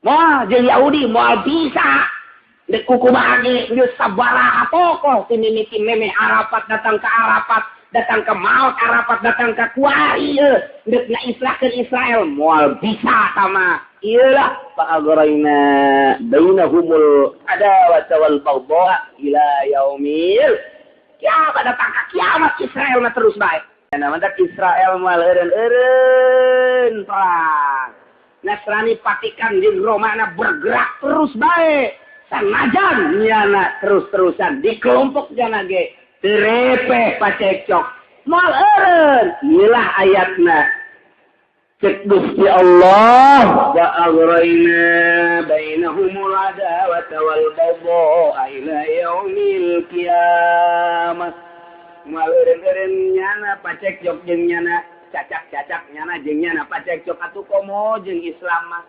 Moal jeung Yahudi moal bisa. Dek kukumaha ge geus sabaraha tokoh ti mimiti memeh Arafat datang ke Arafat, datang ke maut Arafat, datang ke kuari ieu dek ngaislahkeun Israel moal bisa tama. Ieu lah fa'aghraina bainahumul adawata wal baghdha ila yaumil kiamat, datang ka kiamat Israel mah terus bae. Nah, mantak Israel moal eureun-eureun perang. Nasrani Vatikan jeung Romana bergerak terus bae. Sanajan nyana terus-terusan di kelompok jana ge teu repeh pacekcok. Moal eureun. Ieu ayatna. Cek Gusti Allah wa aghraina bainahumul adawata wal baghdha ila yaumil qiyamah. Moal eureun-eureun nyana pacekcok jeung nyana cacak-cacak nyana jeung nyana pacekcok atuh komo jeung Islam mah.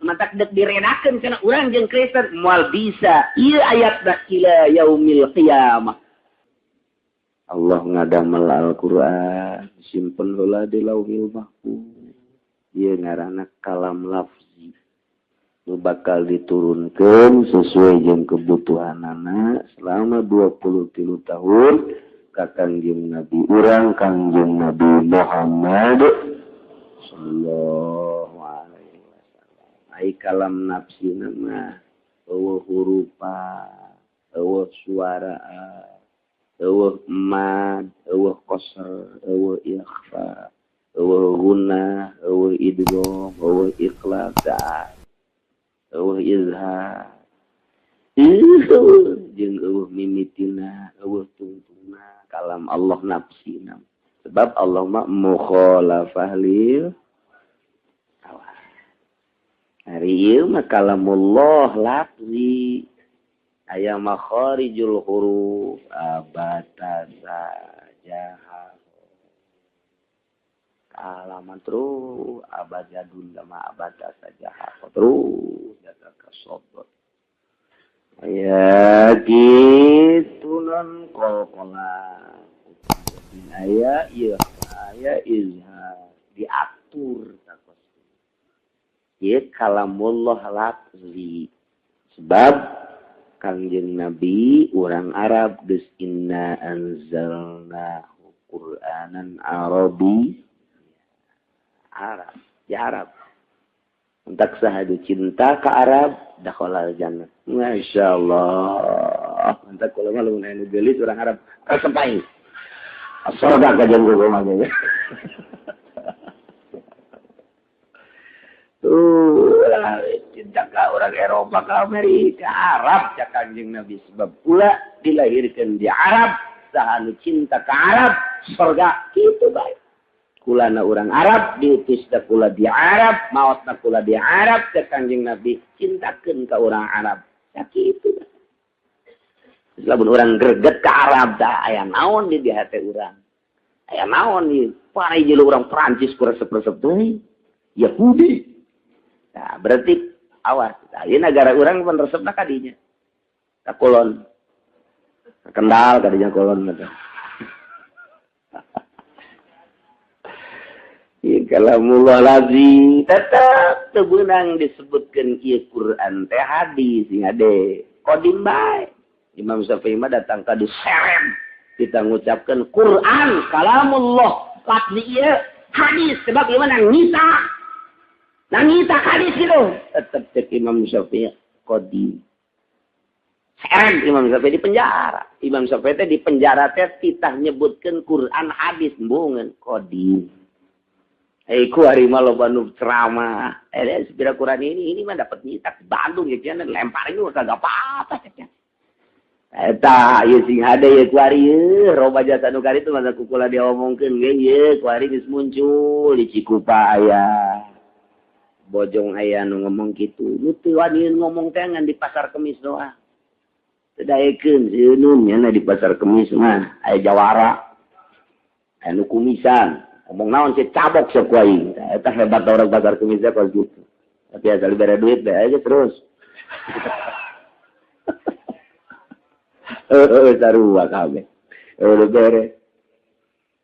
Matak dek diredakeun cenah urang jeung Kristen moal bisa. Ieu ayatna ila yaumil qiyamah. Allah ngadamel Al-Qur'an simpen heula di Lauhil Mahfuz. Ieu ngaranna kalam lafzi. Nu bakal diturunkeun sesuai jeung kebutuhanana selama 23 tahun ka Kangjeng Nabi urang Kangjeng Nabi Muhammad sallallahu alaihi wasallam. Ai kalam nafsi mah eueuh hurufa, eueuh suara, eueuh mad, eueuh qasr, eueuh ikhfa, eueuh gunnah, eueuh idgham, eueuh iqlab, eueuh izhar. Jeung eueuh mimitina, eueuh tungtungna kalam Allah nafsina. Sebab Allah mah mukhalafah lil hawa. Hari ieu mah kalamullah lafzi. Aya makharijul huruf abatasa jaha. Kalaman terus abajadun lama abatasa jaha terus datang ka sobot. Ya gitu non kolkola aya ieu aya izhar diatur takos. Ieu kalamullah lafzi. Sebab Kangjeng Nabi urang Arab geus inna anzalnahu Qur'anan Arabi. Arab, ya Arab. Entak sahadu cinta ke Arab dakhalal jannah. Masya Allah. Entak kalau mah lamun anu geulis urang Arab resep aing. Surga ka jeung gua mah. Tuh lah cinta ka orang Eropa ka Amerika Arab cak Kangjeng Nabi sebab pula dilahirkan di Arab saha nu cinta ka Arab surga kitu bae. Kulana orang Arab diutus da kula di Arab maot da kula di Arab cek Kangjeng Nabi cintakeun ka orang Arab sakitu. Lamun urang greget ka Arab da aya naon di hate urang, aya naon di parai jeung urang Prancis ku resep-resep teuing Yahudi. Nah, berarti awas ieu nagara urang pan resepna ka dinya ka kulon ka Kendal ka dinya kulon teh. Kalamullah lafzi tetap teu beunang disebutkeun ieu Quran teh hadis sing ade qadim bae. Imam Syafi'i mah datang ka diseret kita ngucapkeun Quran kalamullah lafzi ieu hadis sebab ieu mah nangita hadis gitu tetep cek Imam Syafi'i qadim. Seret Imam Syafi'i di penjara. Imam Syafi'i teh di penjara teh titah nyebutkeun Quran hadis embungeun qadim. Ku hari mah loba nu ceramah. Sepira Quran ini mah dapat nyitak di Bandung ya kieu lemparin juga kagak apa-apa cek. Eta ieu sing hade ieu ku hari ieu roba jasa nu kari itu masa kukula diomongkeun ge ieu ku hari geus muncul di Cikupa aya. Bojong aya nu ngomong kitu. Nu teu wani ngomong teh ngan di pasar Kemis doang. Teu daekeun sieun nya di pasar Kemis mah aya jawara. Aya nu kumisan. Ngomong naon sih cabok sok ku aing. Eta hebat orang pasar Kemis teh kos gitu. Tapi asal bere duit bae aja terus. Sarua kabeh. Bere.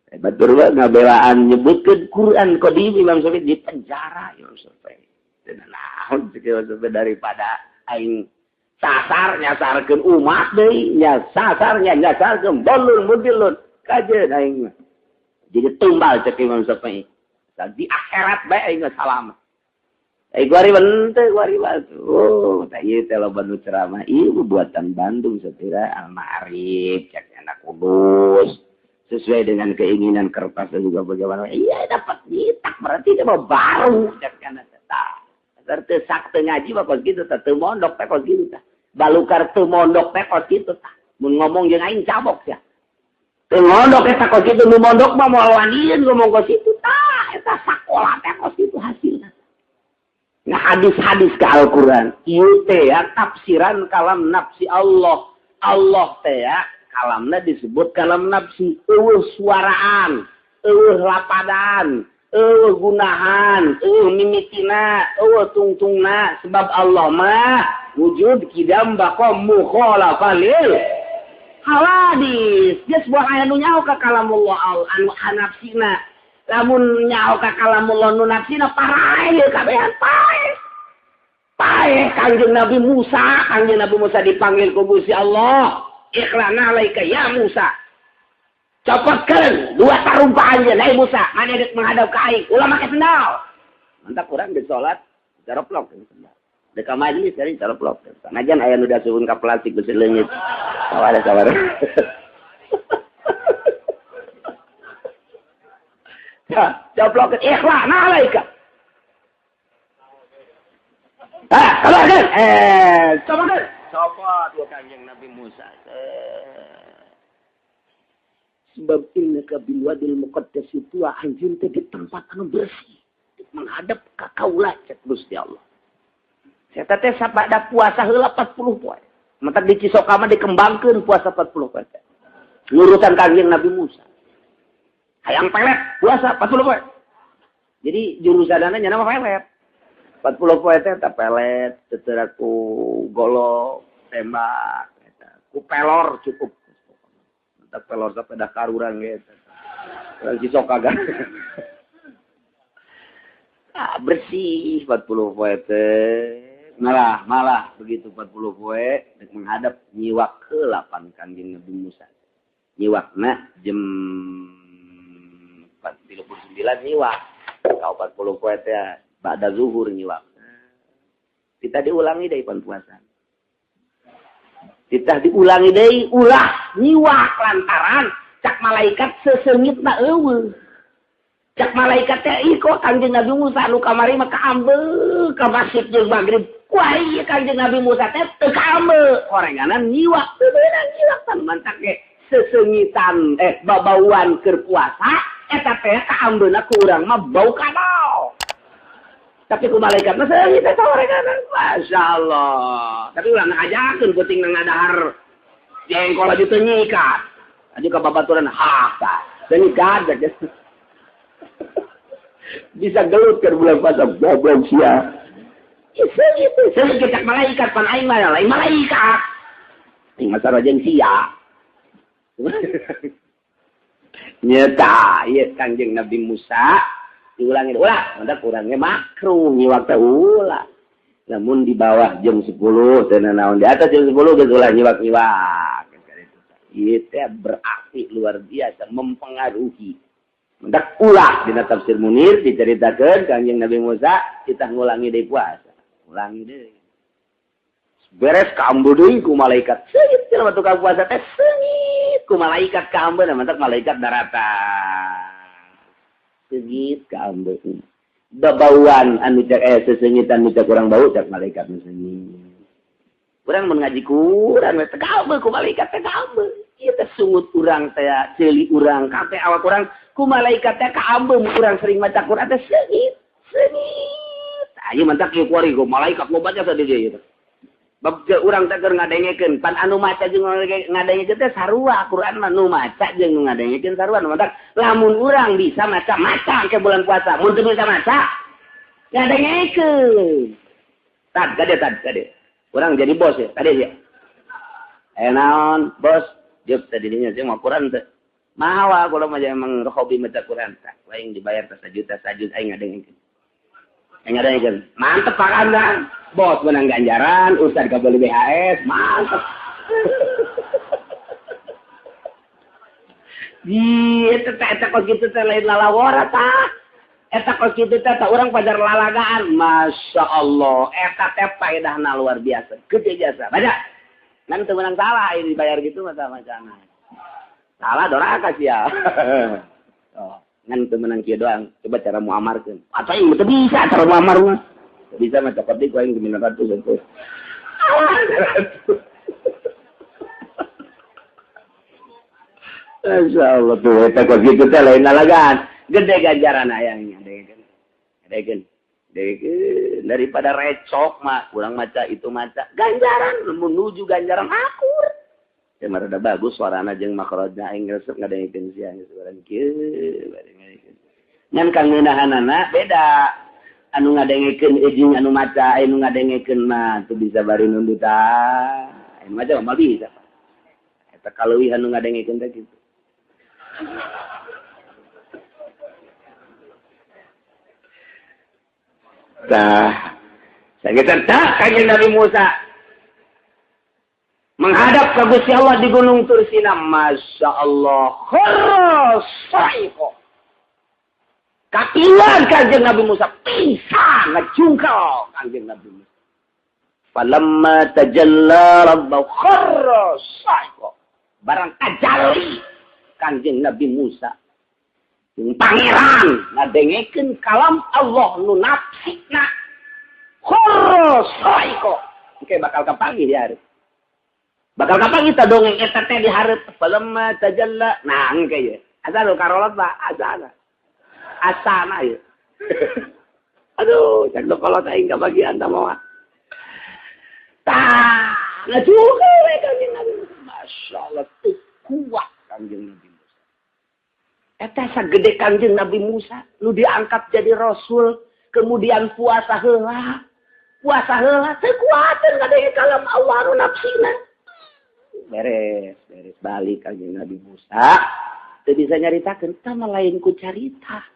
Hebat berubah ngabelaan nyebutkeun Quran qadim Imam Syafi'i di penjara Imam Syafi'i. Naon daripada aing sasar nyasarkeun umat deui, nya sasar nya nyasarkeun bolun mudilun kajeun aing mah. Jadi tumbal cek Imam Syafi'i. Di akhirat bae aing mah salamet. Guari bente, guari batu. Oh, tak ieu teh loba nu ceramah. Ieu buatan Bandung satira Al-Ma'arif, cek anak Kudus. Sesuai dengan keinginan kertas dan juga bagaimana. Iya dapat nyitak berarti dia mau baru cek anak tah. Asar teu sak teu ngaji mah kos kitu tah, teu mondok teh kos kitu tah. Balukar teu mondok teh kos kitu tah. Mun ngomong jeung aing cabok sia. Teu mondok eta kos kitu, nu mondok mah moal wanian ngomong kos kitu tah. Eta sakola teh kos kitu hasilna. Nah hadis-hadis ke Al-Quran ieu teh ya tafsiran kalam nafsi Allah. Allah teh ya kalamna disebut kalam nafsi, eueuh suaraan, eueuh lapadan, eueuh gunahan, eueuh mimitina, eueuh tungtungna, sebab Allah mah wujud kidam baqa mukhalafan lil hawadis. Dia sebuah aya nu nyaho ka kalamullah anu nafsina. Lamun nyaho ka kalamullah nu nafsina paraeh kabehan paeh. Paeh Kangjeng Nabi Musa, Kangjeng Nabi Musa dipanggil ku Gusti Allah. Ikhlana alaika ya Musa. Copotkeun dua tarumpa anjeun, hai Musa, maneh deuk menghadap ka aing, ulah make sendal. Mantap urang geus salat, caroplok sendal. Deuk ka majelis dari caroplok. Sanajan aya nu dasuhun ka plastik beusi leungit. Sabar sabar. Ya, coplok ikhlana alaika. Ah, keluarkan. Copotkeun. Copot wa Kangjeng Nabi Musa. Sebab innaka bil wadil muqaddas tuwa anjeun teh di tempat anu bersih menghadap ka kaula cek Gusti Allah. Eta teh sapada puasa heula 40 poe. Matak di Cisoka mah dikembangkeun puasa 40 poe. Nurutan Kangjeng Nabi Musa. Hayang pelet puasa 40 poe. Jadi jurusanana nya mah pelet. 40 poe teh eta pelet, teu ku golok, tembak eta. Ku pelor cukup. Matak pelor sampai dah karuran ge eta. Urang Cisoka kan. Ah, bersih 40 poe teh. Malah begitu 40 poe dek menghadap nyiwak heula pan Kangjeng Nabi Musa. Nyiwakna jam 4.39 nyiwak. Kau 40 poe teh ba'da zuhur nyiwak. Kita diulangi deui pan puasa. Kita diulangi deui ulah nyiwak lantaran cak malaikat seseungitna eueuh. Cak malaikat teh ih kok Kangjeng Nabi Musa nu kamari mah kaambeuk ka masjid jeung magrib. Wah ieu Kangjeng Nabi Musa teh teu kaambeuk. Horenganan nyiwak teu beunang nyiwak pan mantak ge seseungitan babauan keur puasa eta teh kaambeuna ku urang mah bau kadal. Tapi ku malaikat mah seungit eta horenganan. Masyaallah. Tapi ulah ngajakeun penting ngadahar jengkol aja teu nyikat. Aju ka babaturan ha tah. Teu nyikat bisa gelut ke bulan puasa goblok sia. Segitu, segitu cak malaikat pan aing mah lain malaikat. Aing mah sarua jeung sia. Nyeta ieu Kangjeng Nabi Musa diulangi ulah, mantap kurangnya makruh nyiwak teh ulah. Lamun di bawah jam 10 teu naon, di atas jam 10 geus ulah nyiwak-nyiwak. Ieu teh berarti luar biasa mempengaruhi. Mendak ulah dina tafsir Munir diceritakeun Kangjeng Nabi Musa kita ngulangi deui puasa, ulangi deui. Beres kaambeun deui ku malaikat. Seungit cenah tukang puasa teh seungit ku malaikat kaambeun, mantak malaikat daratan. Seungit kaambeun. Babauan anu cek seseungitan nu cek urang bau cek malaikat nu seungit. Urang mun ngaji kurang we teh kaambeun ku malaikat teh kaambeun. Ieu teh sungut urang teh ceuli urang kabeh awak urang ku malaikat teh kaambeun urang sering maca Quran teh seungit seungit. Ayo mantak ieu kuari ku malaikat loba jasa di dieu ieu. Bab urang teh keur ngadengekeun pan anu maca jeung ngadengekeun teh sarua Quran mah nu maca jeung nu ngadengekeun sarua mantak lamun urang bisa maca maca ke bulan puasa mun teu bisa maca ngadengekeun. Tad gade tad gade. Urang jadi bos ya tadi ya. Naon bos Jep tadi dinya sih mau Quran teh. Mawa kalau mah emang hobi maca Quran tah. Aing dibayar teh sajuta sajut aing ngadengekeun. Yang ada kan mantep Pak Kandang. Bos menang ganjaran, ustad gak boleh BHS, mantep. Ih, eta kok kitu teh lain lalawara tah. Eta kok kitu teh urang pajar lalagaan. Masya Allah, eta teh faedahna luar biasa. Gede jasa. Baca. Nan teu meunang salah ini dibayar gitu mah macana. Salah doraka sia. Oh, ngan teu meunang kieu doang. Coba cara muamarkeun. Atuh aing teu bisa cara muamar mah. Bisa mah cokot di ku aing 900 itu. Masya Allah tuh, eta kok gitu teh lain lalagaan. Gede ganjaran ayangnya, degeun. Degeun daripada recok mah, kurang maca itu maca. Ganjaran menuju ganjaran akur. Ya mah rada bagus suarana jeung makhrajna aing resep ngadengekeun sia geus urang kieu bari ngadengekeun. Ngan kangeunahanana beda. Anu ngadengekeun jeung anu maca, anu ngadengekeun mah teu bisa bari nundutan. Anu maca mah bisa. Eta kaleuwihan nu ngadengekeun teh kitu. Tah, sakitu tah kanjeng Nabi Musa menghadap ke Gusti Allah di Gunung Tursina. Masya Allah, kharra sa'iqa. Kapilan kanjeng Nabi Musa pingsan ngejungkal kanjeng Nabi Musa. Falamma tajalla rabbahu kharra sa'iqa. Barang tajalli kanjeng Nabi Musa pangeran ngadengekeun kalam Allah nu nafsina kharra sa'iqa. Engke bakal kapanggih di hareup. Bakal kapanggih ta dongeng eta teh di hareup falamma tajalla. Nah engke ye. Asal karolot Pak, asana. Asana ye. Aduh, cak kolot aing kabagian ta moal. Tah, ngajuke we kanjeng Nabi Musa. Masyaallah teu kuat kanjeng Nabi Musa. Eta sagede kanjeng Nabi Musa nu diangkat jadi rasul, kemudian puasa heula. Puasa heula teu kuateun ngadenge kalam Allah nu nafsina. Beres, beres balik kanjeng Nabi Musa. Teu bisa nyaritakeun tah mah lain ku carita.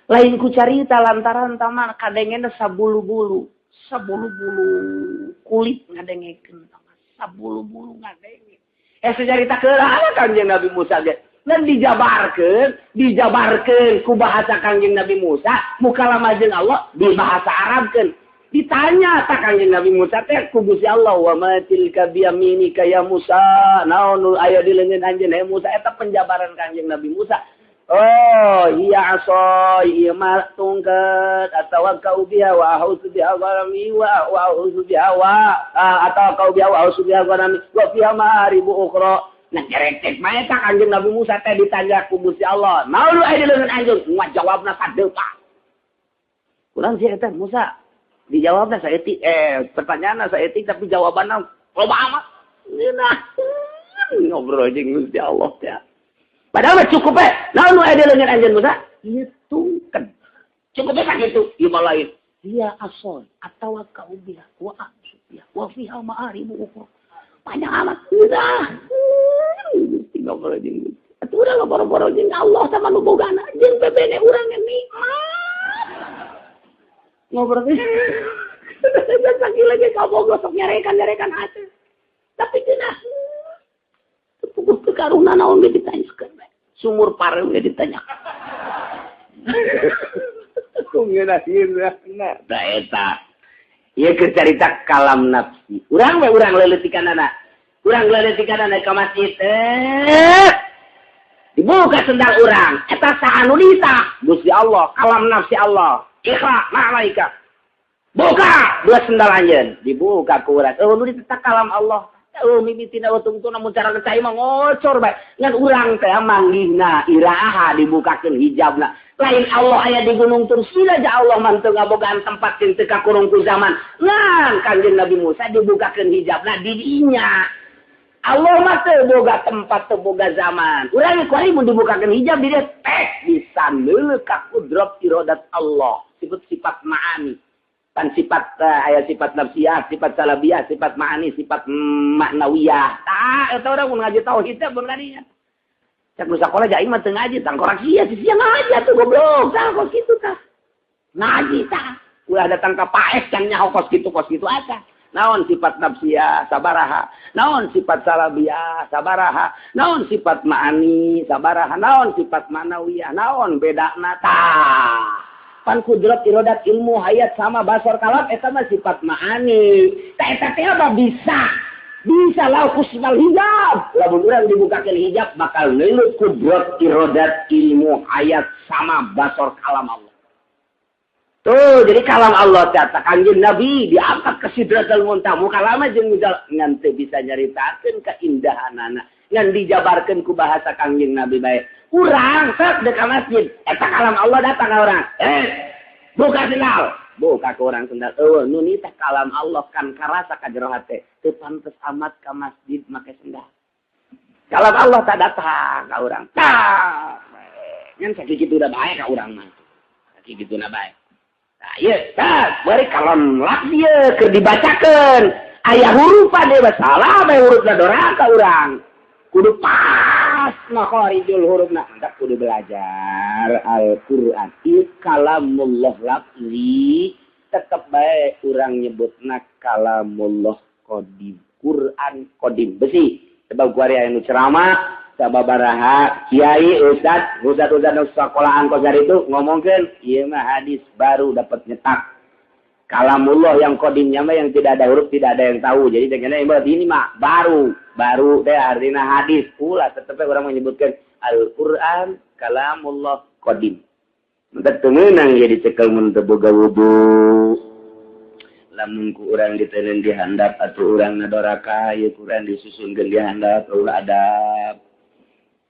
Lain ku carita lantaran tah mah kadengena sabulu-bulu, sabulu-bulu kulit ngadengekeun tah mah sabulu-bulu ngadenge. Secaritakeun kanjeng Nabi Musa ge. Dan dijabarkeun ku bahasa kanjeng Nabi Musa, mukalamah jeung Allah di bahasa Arabkeun. Ditanya tak kanjeng Nabi Musa teh ku Gusti Allah, wa ma tilka biyaminika ya Musa, naon nu aya di leungeun anjeun he Musa, eta penjabaran kanjeng Nabi Musa. Oh, iya asoi, iya mah tungket atawakkau biha wa a'udzu biha gharami wa a'udzu biha wa atawakkau biha wa a'udzu biha gharami wa fiha ma'aribu ukhra. Nah, nyeretek mah eta kanjeng Nabi Musa teh ditanya ku Gusti Allah, naon nu aya di leungeun anjeun? Ngajawabna sadepa. Kurang sih eta Musa dijawabna saeutik, pertanyaanna saeutik tapi jawabanna loba amat. Nah, ngobrol jeung Gusti Allah teh. Padahal mah cukup we. Naon nu aya di leungeun anjeun Musa? Ieu tungkeun. Cukup we sakitu, ieu mah lain. Iya asol atawakkau biha wa a'udzu biha wa fiha ma'aribu ukhra. Panjang amat. Udah. Gusti ngobrol jeung Gusti. Atuh urang ngoboro-boro jeung Allah sama nu bogana jeung bebene urang nikmat. Ngobrol teh. Lagi lagi kabogo sok nyarekan-nyarekan hati. Tapi cenah puguh teu karuna naon ge ditanyakeun bae. Sumur pareum ge ditanyakeun. Kungeunah-ngeunah. Da eta. Ieu keur carita kalam nafsi. Urang we urang leuleutikannana. Urang leuleutikannana ka masjid. Dibuka sendal urang. Eta saha nu dita? Gusti Allah, kalam nafsi Allah. Ikhra ma'alaika. Buka dua sendal anjeun, dibuka ku urang. Eueuh nu dita kalam Allah. Oh mimitina tungtuna mun cara cai mah ngocor bae. Ngan urang teh manggihna iraha dibukakeun hijabna. Lain Allah aya di Gunung Tursina ja Allah mah teu ngabogaan tempat jeung teu kakurung ku zaman. Ngan kanjeng Nabi Musa dibukakeun hijabna di dinya. Allah mah teu boga tempat teu boga zaman. Urang kuari mun dibukakeun hijab di dieu teh bisa neuleuh ka kudrat iradat Allah. Sifat-sifat ma'ani. Pan sifat aya sifat nafsiyah, sifat salabiyah, sifat ma'ani, sifat maknawiyah. Tah eta urang mun ngaji tauhid teh mun kadinya. Cak nu sakola ja aing mah teu ngaji, tangkorak sia, sia ngaji atuh goblok. Tah kok kitu tah. Ngaji tah. Ulah datang ka paes can nyaho kos kitu aca. Naon sifat nafsiyah sabaraha, naon sifat salabiyah sabaraha, naon sifat ma'ani sabaraha, naon sifat manawiyah, naon bedana tah. Pan kudrat irodat ilmu hayat sama basor kalam eta mah sifat ma'ani. Tah eta teh mah bisa. Bisa lau kusmal hijab. Lamun urang dibukakeun hijab bakal neuleut kudrat irodat ilmu hayat sama basor kalam Allah. Tuh, jadi kalam Allah tata Kangjeng Nabi diangkat ke Sidratul Muntaha. Mukalama jeung misal ngan teu bisa nyaritakeun keindahanana, ngan dijabarkeun ku bahasa Kangjeng Nabi bae. Urang sok deuk ka masjid, eta kalam Allah datang ka urang. Buka sendal. Buka ke urang sendal. Eueuh nu nitah kalam Allah kan karasa ka jero hate. Teu pantes amat ka masjid make sendal. Kalam Allah tak datang ka urang. Tah. Ngan sakitu da bae ka urang mah. Sakitu na bae. Nah, ieu tah bari kalam lafzi ieu keur dibacakeun aya hurufan deui salah bae hurufna doraka urang kudu pas makharijul hurufna mantap kudu belajar Al-Qur'an ieu kalamullah lafzi tetep bae urang nyebutna kalamullah qadim Qur'an qadim besi sebab kuari aya nu ceramah sababaraha kiai ustad ustad nu sekolahan kosar itu ngomongkeun ieu mah hadis baru dapat nyetak kalamullah yang qadimnya mah yang tidak ada huruf tidak ada yang tahu jadi dengan berarti ini mah baru baru teh artinya hadis pula tetep orang menyebutkan Al-Qur'an kalamullah qadim mentak teu meunang ieu dicekel mun teu boga wudu lamun ku urang diteun di handap atuh urang ngadoraka ieu Qur'an disusunkeun di handap ulah adab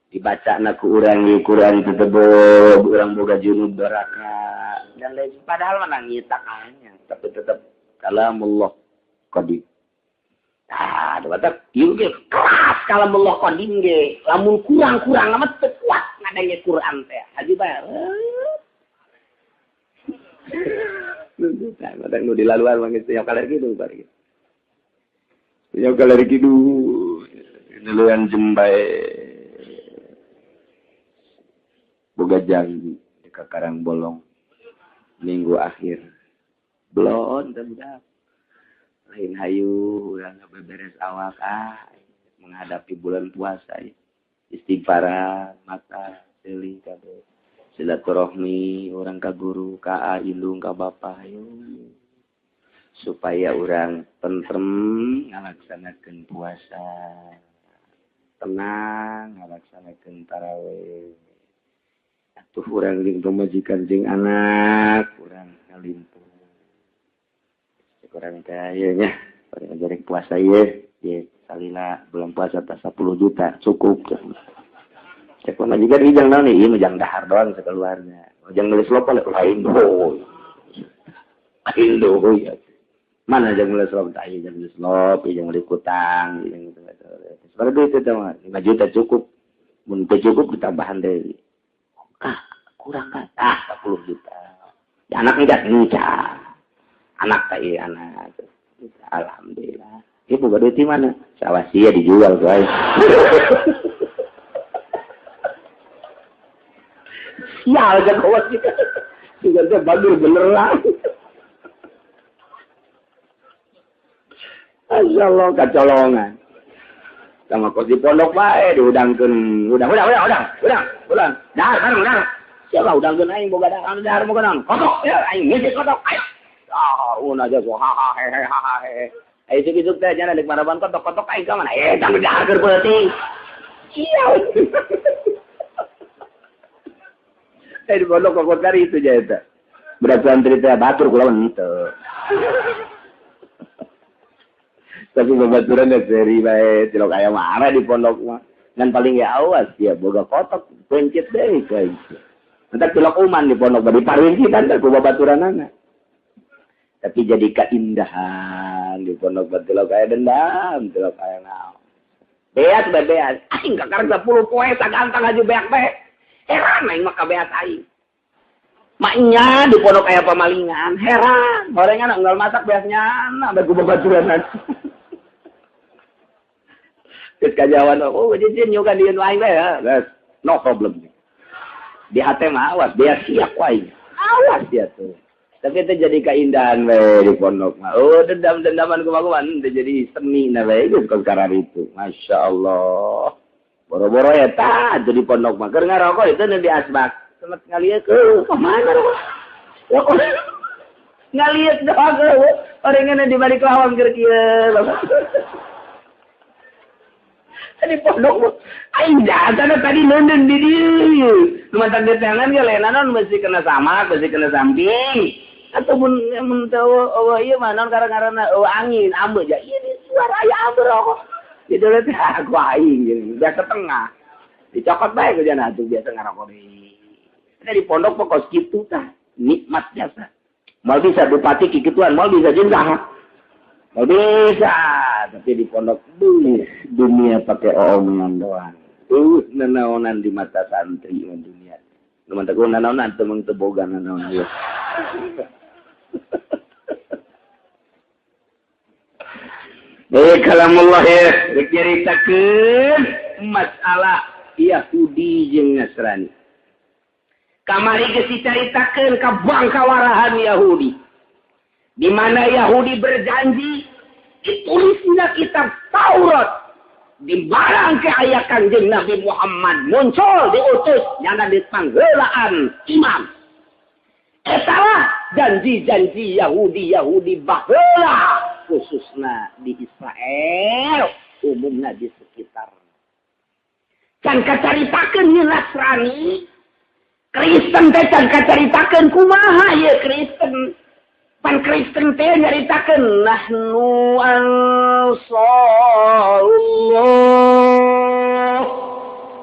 dibaca na ku urang ieu Qur'an teu tebog urang boga junub doraka dan lain padahal mah nangitakannya tapi tetap kalamullah qadim. Tah batak ieu ge keras kalamullah qadim ge lamun kurang-kurang amat teu kuat ngadenge Qur'an teh haji bae. Tah batak nu dilaluan mah geus nya kaler kitu bari. Nya kaler kitu nuluan jembae boga janji di Karang Bolong minggu akhir belon budak lain hayu urang beberes awak menghadapi bulan puasa istighfaran mata seuli kabeh silaturahmi urang ka guru ka indung ka bapa hayu supaya urang tentrem ngalaksanakeun puasa tenang ngalaksanakeun tarawih atuh urang jeung pamajikan jeung anak urang ngalimpuh cek urang teh ieu nya bari ngajarek puasa ieu ye salila bulan puasa teh 10 juta cukup cek pamajikan ieu jang naon ieu mah jang dahar doang sakeluarga jang nulis lopal lain doy lain doy mana jang nulis lop tah ieu jang nulis lop ieu jang meuli kutang ieu jang sebenarnya duit teh mah 5 juta cukup mun teu cukup ditambahan deui. Kurang kan? 10 juta. Ya, anak enggak nikah. Anak tak iya anak. Alhamdulillah. Ibu boga duit di mana? Sawah sia dijual guys. Sial kan kawas kita. Juga bagus beneran. Masyaallah kacolongan. Sama kos di pondok bae diudangkeun. Udang. Dahar bareng dahar. Siapa udangkeun aing boga dahar, dahar boga naon? Kotok ya aing ngisi kotok. Ayo. Ah, un aja so ha ha he he ha ha he. Ayo isuk-isuk teh nya deuk maraban kotok-kotok aing ka mana? Tang dahar keur peuting. Sial. Di pondok kokot kari itu ja eta. Berat santri teh batur kula henteu. Tapi babaturan geus seri bae tilok aya marah di pondok mah. Ngan paling ya awas ya boga kotok pencet deui ka aing. Entar tilok uman di pondok bari paringkitan teh ku babaturanana. Tapi jadi keindahan di pondok tilok aya dendam, tilok aya naon. Beas bae beas. Aing kakarek 10 poe sagantang haji beak bae. Heran aing mah ka beas aing. Maknya di pondok aya pamalingan, heran. Gorengan unggal masak beasnya na bae ku babaturanana. Terus kajawan, oh jijin nyukan dieu aing bae ya. No problem. Di hate mah awas, dia siap wae. Awas dia tuh. Tapi itu jadi keindahan we di pondok mah. Oh, dendam-dendaman kumaha teh jadi seni na we geus karena itu. Masya Allah. Boro-boro eta di pondok mah keur ngarokok itu di asbak. Semet ngalieu ke mana rokok? Rokok. Ngalieu doang orengeuna di balik lawang keur kieu. Di pondok aing jatana tadi leundeun di dieu. Lumantar di tangan ge lain naon mesti kena samak, mesti kena samping. Ataupun mun teu eueuh ieu mah naon karang-karana eueuh angin ambe ja ieu di suara aya ambe rokok. Di dieu teh aku aing biasa tengah. Dicokot bae ku jana atuh biasa ngarokok deui. Di pondok pokos kitu tah, nikmat biasa. Moal bisa bupati kikituan, moal bisa jeung saha. Moal bisa, tapi di pondok dunia pakai omongan doang. Nanaonan di mata santri dunia. Nu mata ku nanaonan teu mung teu boga nanaonan ieu. Baik kalamullah ya, rek nyaritakeun masalah Yahudi jeung Nasrani. Kamari geus dicaritakeun ka bangkawarahan Yahudi. Di mana Yahudi berjanji ditulisna kitab Taurat di barang ke aya Kanjeng Nabi Muhammad muncul diutus nyana di panggeulaan imam. Etalah janji-janji Yahudi-Yahudi baheula khususna di Israel, umumna di sekitar. Can kacaritakeun ieu Nasrani, Kristen teh can kacaritakeun kumaha ieu Kristen. Pan Kristen teh nyaritakeun nahnu ansarullah.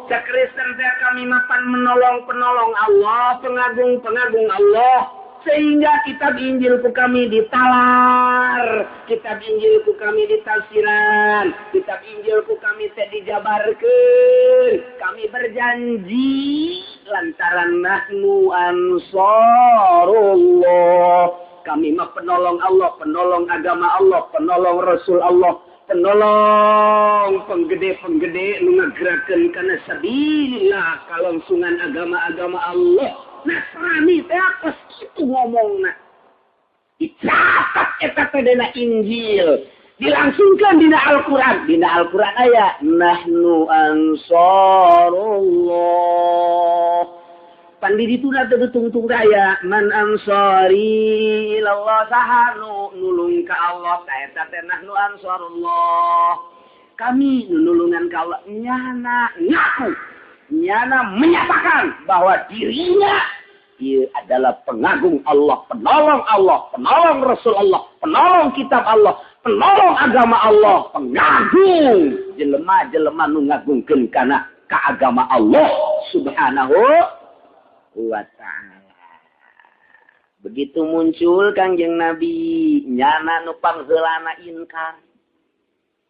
Cak Kristen teh kami mapan menolong-penolong Allah, pengagung-pengagung Allah. Sehingga kitab Injil ku kami ditalar, kitab Injil ku kami ditafsiran, kitab Injil ku kami teh dijabarkeun. Kami berjanji lantaran nahnu ansarullah. Kami mah penolong Allah, penolong agama Allah, penolong Rasul Allah, penolong penggede-penggede nu ngagerakeun kana sabilillah kalangsungan agama-agama Allah. Nasrani teh kos kitu ngomongna. Dicatat eta teh dina Injil, dilangsungkeun dina Al-Qur'an. Dina Al-Qur'an aya nahnu ansarullah. Pan di ditu na teu tungtung aya man ansari ilallah sahanu nulung ka Allah ta eta teh nahnu ansarullah. Kami nulungan ka Allah nyana ngaku, nyana menyatakan bahwa dirinya ia adalah pengagung Allah, penolong Allah, penolong Rasul Allah, penolong kitab Allah, penolong agama Allah, pengagung jelema-jelema nu ngagungkeun kana ka agama Allah Subhanahu wa ta'ala. Begitu muncul Kangjeng Nabi, nyana nu pangheulana inkar.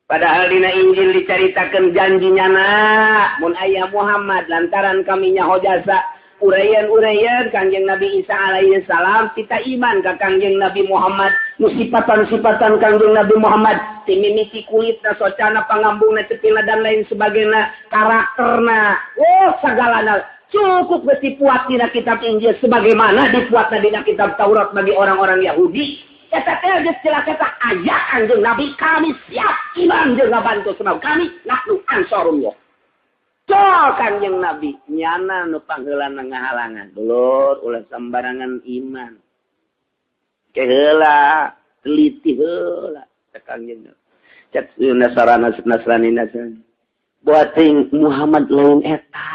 Padahal dina Injil dicaritakeun janji nyana mun aya Muhammad lantaran kami nyaho jasa uraian-uraian Kangjeng Nabi Isa alaihi salam kita iman ka Kangjeng Nabi Muhammad nu sifatan-sifatan Kangjeng Nabi Muhammad timimiti kulitna socana pangambungna cepilna dan lain sebagainya karakterna oh sagalana cukup geus dipuat dina kitab Injil sebagaimana dipuatna dina kitab Taurat bagi orang-orang Yahudi. Eta teh geus jelas eta aya Kangjeng Nabi kami siap iman jeung ngabantu sebab kami nahnu ansarullah. Col Kangjeng Nabi nyana nu pangheulana ngahalangan dulur ulah sembarangan iman. Ke heula teliti heula cek Kangjeng. Cek Nasrani Nasrani Nasrani. Buating Muhammad lain eta.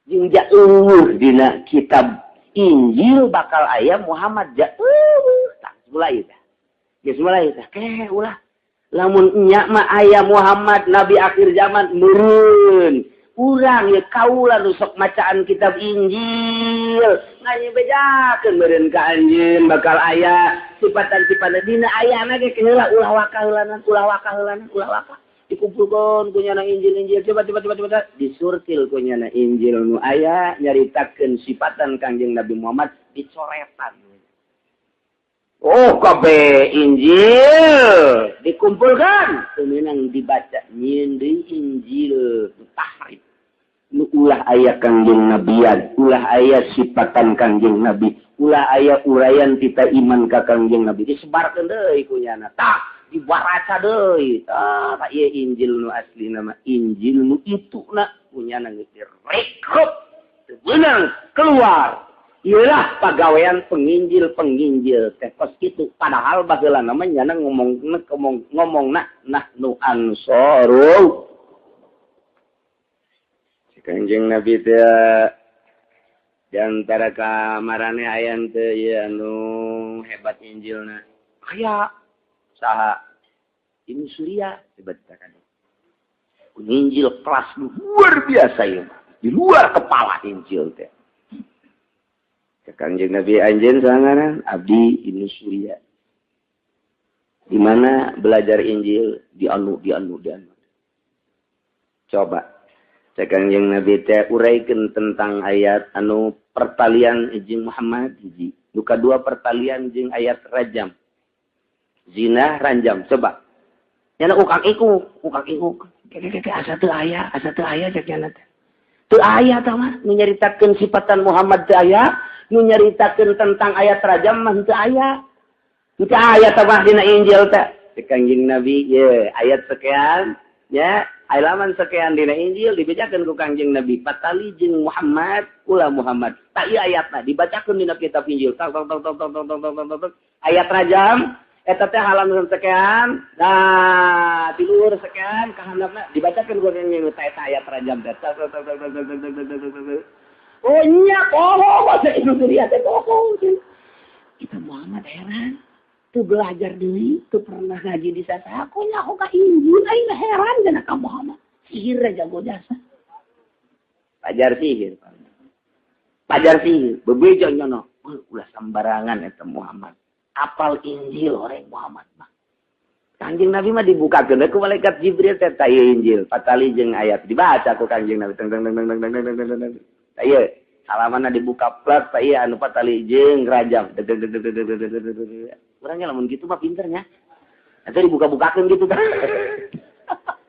Jeung jauh dina kitab Injil bakal aya Muhammad jauh. Mulai dah. Geus mulai dah. Ke ulah. Lamun nya mah aya Muhammad nabi akhir zaman meureun. Urang ye kaula nu sok macaan kitab Injil. Nganyi bejakeun meureun ka anjeun bakal aya sifatan-sifatan dina ayana ge heula ulah waka heulanan, ulah waka heulanan, ulah waka. Dikumpulkeun ku nyana Injil-Injil coba disurtil ku nyana Injil nu aya nyaritakeun sifatan Kangjeng Nabi Muhammad dicoretan. Oh, kabeh Injil dikumpulkan, kemenang dibaca nyieun deui Injil tahrif. Nu ulah aya Kangjeng Nabian, ulah aya sifatan Kangjeng Nabi, ulah aya uraian tita iman ka Kangjeng Nabi. Disebarkeun deui ku nyana. Tah, dibaraca deui. Tah, ieu Injil nu asli nama Injil nu itu na kunyana geus direkrut. Teu beunang keluar. Iyalah pagawean penginjil-penginjil teh kos kitu. Padahal baheula nama nyana ngomongna nahnu ansoru. Kanjeng Nabi teh di antara kamarane aya teu ieu anu hebat Injilna. Aya saha? Ini Surya hebat kan. Injil kelas luar biasa ieu mah. Di luar kepala Injil teh. Kanjeng Nabi anjeun sangaran abdi Ibnu Surya. Di mana belajar Injil di anu. Coba Kanjeng Nabi teh uraikan tentang ayat anu pertalian jeung Muhammad hiji. Nu kadua pertalian jeung ayat rajam. Zina ranjam coba. Nyana ukak ikuk. Keke asa teu aya cek nyana teh. Teu aya tah mah nu nyaritakeun sifatan Muhammad teu aya, nu nyaritakeun tentang ayat rajam mah teu aya. Teu aya tah mah dina Injil teh. Kanjeng Nabi ye ayat sekian nya halaman sekian dina Injil dibejakeun ku Kangjeng Nabi patali jeung Muhammad ulah Muhammad. Tak ieu ayatna dibacakeun dina kitab Injil. Tong tong tong tong tong tong tong tong. Ayat rajam eta teh halaman sekian, nah tiluhur sekian ka handapna dibacakeun ku Kangjeng Nabi eta ayat rajam teh. Oh nya poho bahasa Indonesia teh poho. Kita Muhammad heran. Tuh belajar deui, tuh pernah ngaji di sasa. Aku nyaho ka Injil aing heran cenah ka Muhammad. Sihir jago jasa. Pajar sihir. Pajar sihir, bebeja nyono. Ulah sembarangan eta Muhammad. Apal Injil orang Muhammad mah. Kangjeng Nabi mah dibukakeun ku malaikat Jibril teh ta ieu Injil, patali jeung ayat dibaca ku Kangjeng Nabi teng teng teng teng teng teng teng. Ta ieu halamanna dibuka plat ta ieu anu patali jeung rajam. Orangnya lamun gitu mah pinternya. Nanti dibuka-bukakan gitu kan.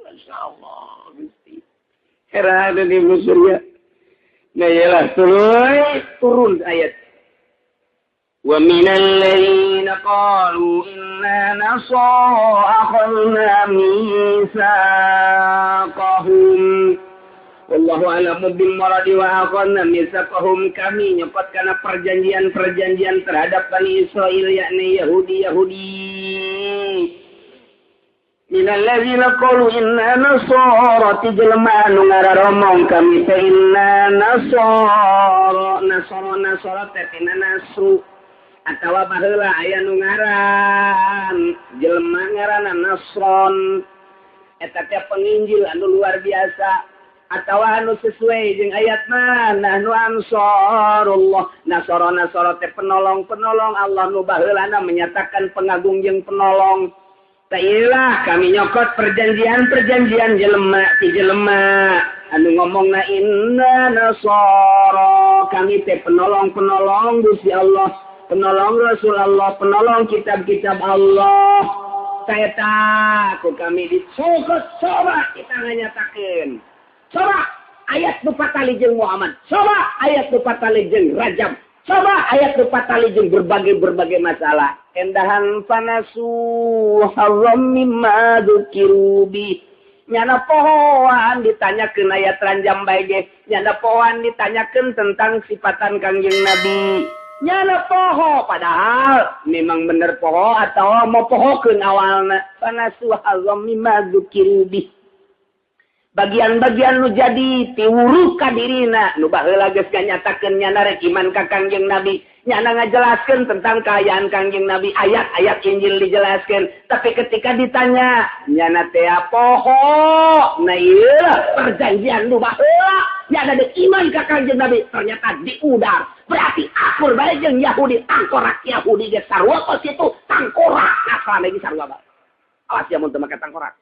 Masya Allah, Gusti. Heran di Surya. Nah iyalah turun ayat. Wa minal ladzina qalu inna nasara akhadna mitsaqahum. Wallahu a'lamu bil muradi wa akhadna mitsaqahum, kami nyopot kana perjanjian-perjanjian terhadap Bani Israil yakni Yahudi-Yahudi. Minal ladzina qalu inna nasara, ti jelema anu ngararomong kami teh inna nasara, nasara teh tina nasru atawa baheula aya nu ngaran jelema ngaranna Nasron eta teh penginjil anu luar biasa atawa anu sesuai jeung ayat mana nu ansarullah nasara nasara teh penolong-penolong Allah nu baheulana menyatakan pengagung jeung penolong. Tailah kami nyokot perjanjian-perjanjian jelema ti jelema anu ngomongna inna nasara, kami teh penolong-penolong Gusti Allah, penolong Rasul Allah, penolong kitab-kitab Allah. Taeta ku kami dicokot, coba kita nganyatakeun. Coba ayat nu patali jeung Muhammad, coba ayat nu patali jeung Rajab, coba ayat nu patali jeung berbagai-berbagai masalah. Endahan panasu haram mimma dzukiru bi. Nyana pohoan ditanyakeun ayat ranjam bae ge, nyana pohoan ditanyakeun tentang sifatan Kangjeng Nabi. Nyana poho padahal memang bener poho atau mau pohokeun awalna. Panasu haram mimma dzukiru bi. Bagian-bagian nu jadi tiwuruh ka dirina nu baheula geus nganyatakeun nyana rek iman ka Kangjeng Nabi, nyana ngajelaskeun tentang kaayaan Kangjeng Nabi, ayat-ayat Injil dijelaskeun, tapi ketika ditanya nyana teh poho. Nah ieu perjanjian nu baheula nyana deuk iman ka Kangjeng Nabi ternyata diudar. Berarti akur bae jeung Yahudi, tangkorak Yahudi geus sarua kos kitu, tangkorak Nasrani ge sarua bae. Awas ya mun teu make tangkorak.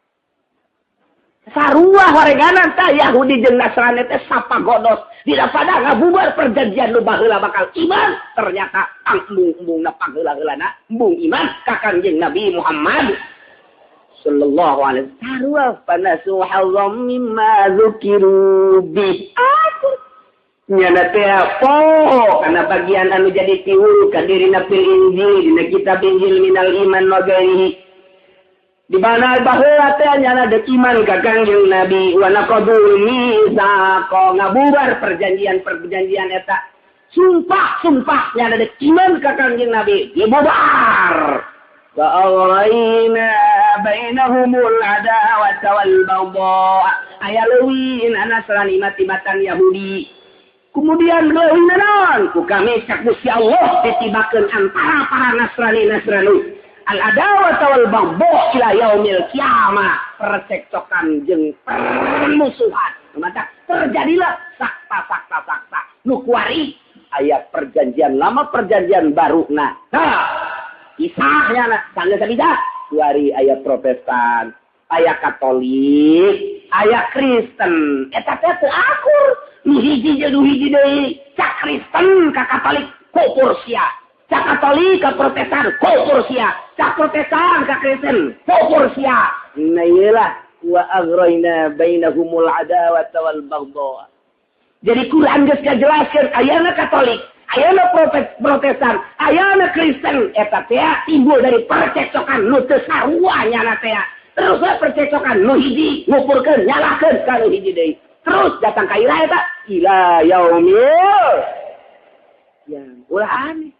Sarua horeganan tah Yahudi jeung Nasrani teh sapagodos. Dina pada ngabubar perjanjian nu baheula bakal iman, ternyata embung-embungna pangheula-heulana embung iman ka Kangjeng Nabi Muhammad sallallahu alaihi wasallam fanasu hazzam mimma dzukiru bi. Nyana teh poho kana bagian anu jadi tiwul ka dirina fil Injil dina kitab Injil minal iman wa ghairihi. Di mana baheula teh nyana deuk iman ka Kangjeng Nabi wa naqadul mitsaqa ngabubar perjanjian-perjanjian eta. Sumpah-sumpah nyana deuk iman ka Kangjeng Nabi dibubar. Wa awrayna bainahumul adawata wal baghdha. Aya leuwih Nasrani mati-matan Yahudi. Kemudian leuwih naon ku kami cak Gusti Allah ditibakeun antara para Nasrani Nasrani. Al adawata wal baghdha ila yaumil qiyamah. Percekcokan jeung permusuhan. Maka terjadilah sakta-sakta-sakta. Nu kuari aya perjanjian lama perjanjian baru nah. Nah, kisahnya nah, sanggeus sabida. Kuari aya Protestan, aya Katolik, aya Kristen. Eta teh teu akur. Nu hiji jeung nu hiji deui. Cak Kristen ka Katolik kufur sia. Cak Katolik ka Protestan kufur sia. Cak Protestan ka Kristen kufur sia. Nah ieu lah wa aghrayna bainahumul adawata wal baghdha. Jadi Quran geus ngajelaskeun ayana Katolik, ayana Protestan, ayana Kristen eta teh timbul dari percekcokan nu teu sarua nyana teh. Terus we percekcokan nu hiji ngupurkeun nyalahkeun ka nu hiji deui. Terus datang ka ila eta ila yaumil ya ulah aneh.